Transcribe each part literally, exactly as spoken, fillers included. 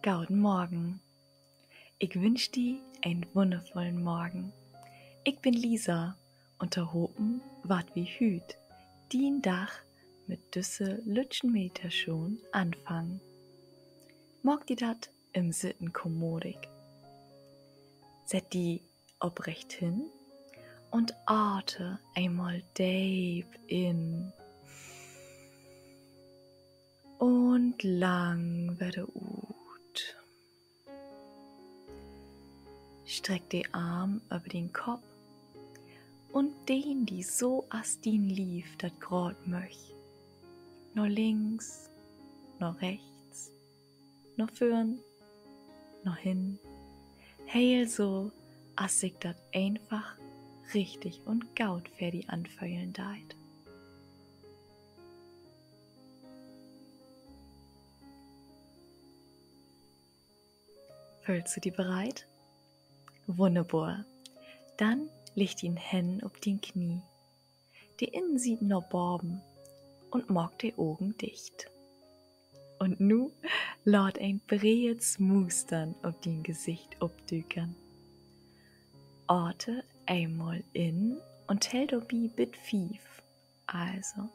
Goden Morgen. Ik wünsch di en wunnervullen Morgen. Ik bün Lisa un tohopen warrt wi hüüt dien Dag mit düsse lüttschen Meditatschoon anfangen. Maak di dat in't Sitten kommodig. Sett di oprecht hen un aten eenmal deep in un lang wedder ut. Streck de Arm över dien Kopp un dehn di so, as dien Lief dat graad möcht. Na links, na rechts, na vörn, na hinnen. Heel so, as sik dat eenfach richtig un goot för di anföhlen deit. Föhlst du di bereit? Wunnerbor. Denn legg dien Hänn op dien Knie, de Innensiet na baven, un maak de Ogen dicht. Un nu laat en breet Smustern op dien Gesicht opdükern. Aten eenmal in un tell dorbi bit fief. Also,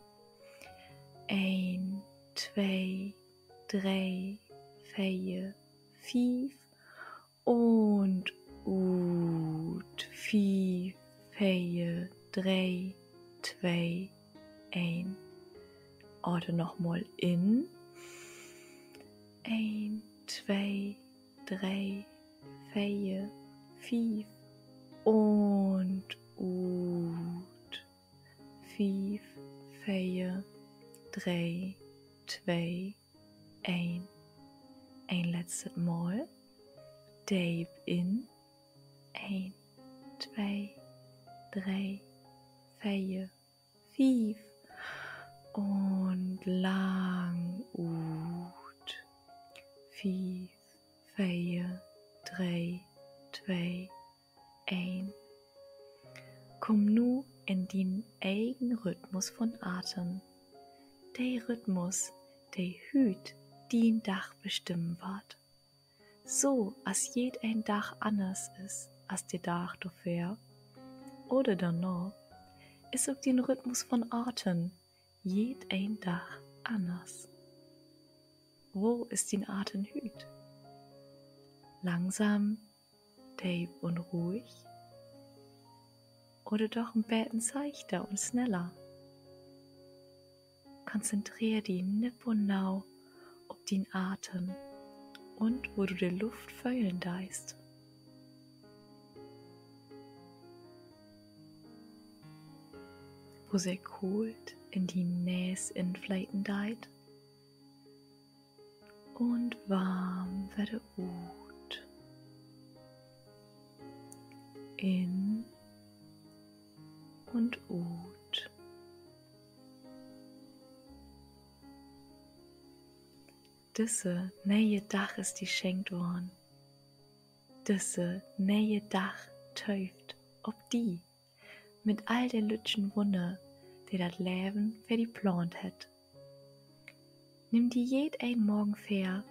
een, twee, dree, veer, fief. Un ut. Fief, veer, dree, twee, een. Aten nochmal in. Een, twee, dree, veer, fief. Un ut. Fief, veer, dree, twee, een. Een letztet Mal. Deep in. Een, twee, dree, veer, fief. Un lang ut. Fief, veer, dree, twee, een. Kumm nu in dien egen Rhythmus von Aten. De Rhythmus, de hüüt dien Dag bestimmen warrt. So as jedeen Dag anners is as de Dag dorvör oder dorna, is ok dien Rhythmus von Aten jedeen Dag anners. Wo is dien Aten hüüt? Langsam, deep un ruhig? Oder doch en beten seichter un sneller? Konzentreer di nipp un nau op dien Aten un wo du de Luft föhlen deist. Wo se koolt in dien Nees infleten deit un warm wedder ut. In un ut. Düsse nee'e Dag is di schenkt worrn. Düsse nee'e Dag töövt op di mit all de lüttschen Wunner, de dat Leven för di plaant hett. Nimm di jedeen Morgen vör,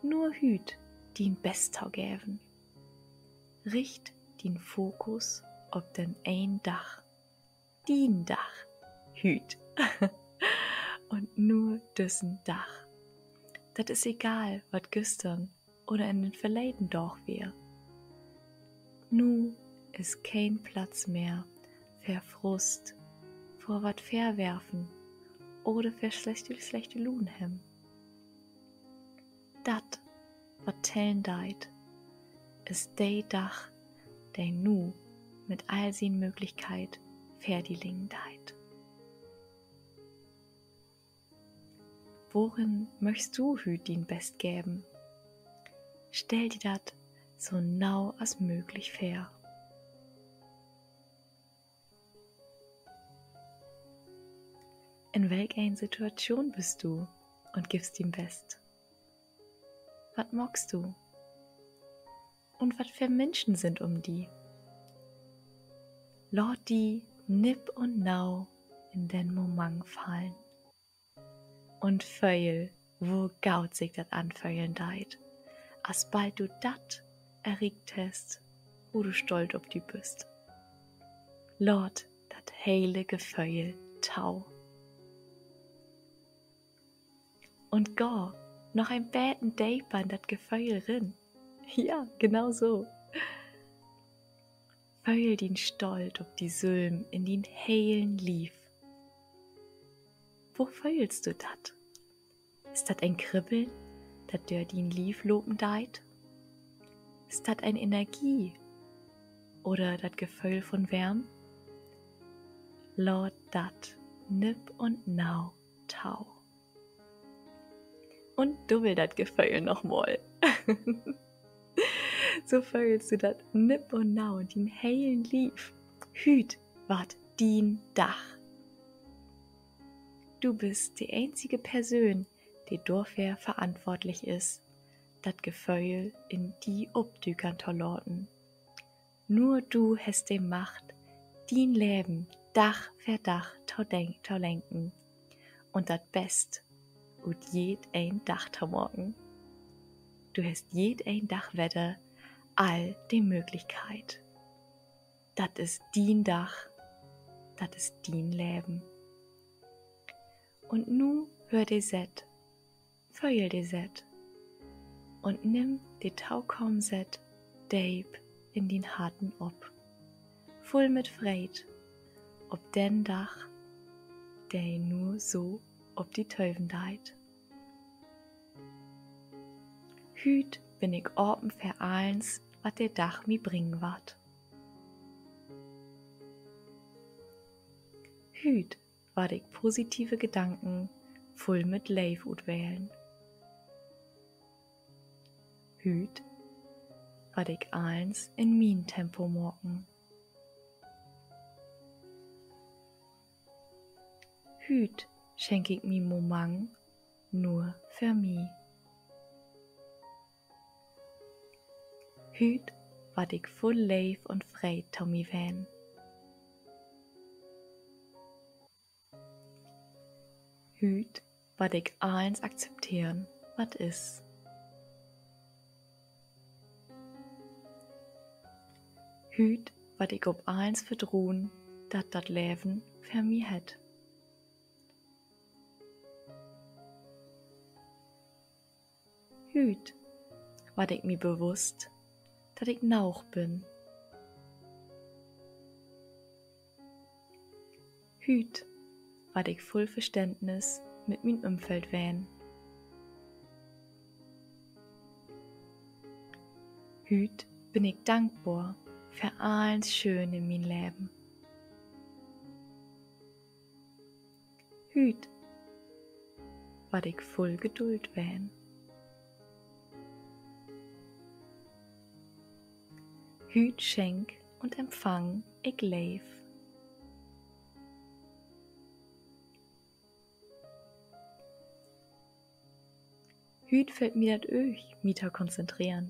nur hüüt dien Best to geven. Richt dien Fokus op den een Dag. Dien Dag. Hüüt. Un nur düssen Dag. Dat is egal, wat güstern oder in den verleden Daag weer. Nu is keen Platz mehr för Frust, för wat verwerfen oder för slechte, slechte Luun hebben. Dat, wat tellen deit, is de Dag, de nu mit all sien Mööglichkeit vör di liggen deit. Worin möchst du hüüt dien Best geven? Stell di dat so nau as mööglich vör. In welk een Situatschoon büst du un giffst dien Best? Wat maakst du? Un wat för Minschen sünd üm di? Laat di nipp un nau in den Moment fallen un föhl, wo goot sik dat anföhlen deit, asbald du dat erreicht hest, wo du stolt op di büst. Laat dat hele Geföhl to. Un gah noch en beten deper in dat Geföhl rin. Ja, genau so. Föhl dien Stolt op di sülm in dien helen Lief. Wo föhlst du dat? Is dat en Kribbeln, dat dör dien Lief lopen deit? Is dat en Energie oder dat Geföhl von Wärm? Laat dat nipp un nau to. Un dubbel dat Geföhl nochmal. So föhlst du dat nipp un nau in dien helen Lief. Hüüt warrt dien Dag. Du büst de eenzige Person, de dorför verantwoortlich is, dat Geföhl in di opdükern to laten. Nur du hest de Macht, dien Leven Dag för Dag to denk-, to lenken un dat Best ut jedeen Dag to maken. Du hest jedeen Dag wedder all de Mööglichkeit. Dat is dien Dag. Dat is dien Leven. Un nu höör de Sett, föhl de Sett un nimm de tokamen Sett deep in dien Harten op. Vull mit Freed op den Dag, de nu so op di töven deit. Hüüt bün ik apen för allens, wat de Dag mi bringen warrt. Hüüt warr ik positive Gedanken vull mit Leev utwählen. Hüüt warr ik allens in mien Tempo maken. Hüüt schenk ik mi Momang nur för mi. Hüüt warr ik vull Leev un Freed to mi ween. Hüüt warr ik allens akzepteren, wat is. Hüüt warr ik op allens vertroen, dat dat Leven för mi hett. Hüüt warr ik mi bewusst, dat ik naug bün. Hüüt warr ik vull Verständnis mit mien Ümfeld ween. Hüüt bün ik dankbor för allens Schöön in mien Leven. Hüüt warr ik vull Geduld ween. Hüüt schenk un empfang ik Leev. Hüüt fallt mi dat ööch, mi to konzentreren.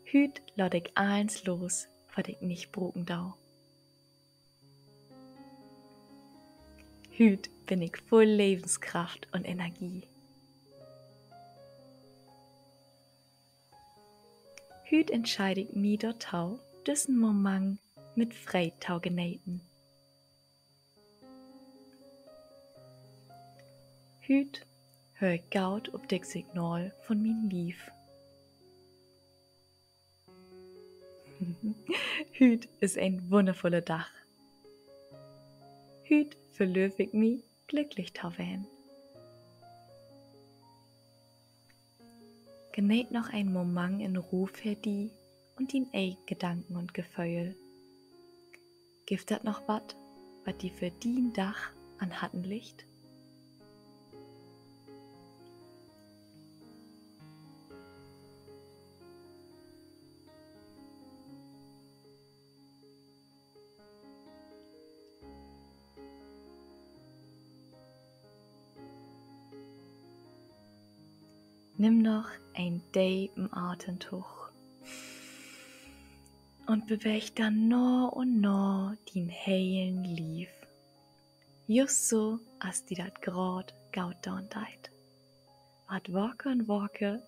Hüüt laat ik allens los, wat ik nich bruken do. Hüüt bün ik vull Levenskraft un Energie. Hüüt entscheid ik mi dorto, düssen Momang mit Freed to geneten. Hüüt höör ik goot op dat Signal von mien Lief. Hüüt is en wunnervulle Dag. Hüüt verlööv ik mi, glücklich to ween. Geneet noch en Momang in Roh för di un dien egen Gedanken un Geföhl. Gifft dat noch wat, wat di för dien Dag an Harten liggt? Nimm noch en depen Atentoog un beweeg denn na un na dien helen Lief, just so as di dat graad goot doon deit. warrt waker un waker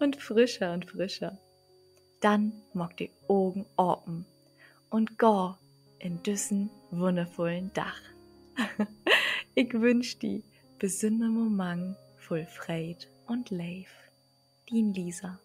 un frischer un frischer. Denn maak de Ogen apen un gah in düssen wunnervullen Dag. Ik wünsch di besünner Momang vull Freid un Leev. Dien Lisa.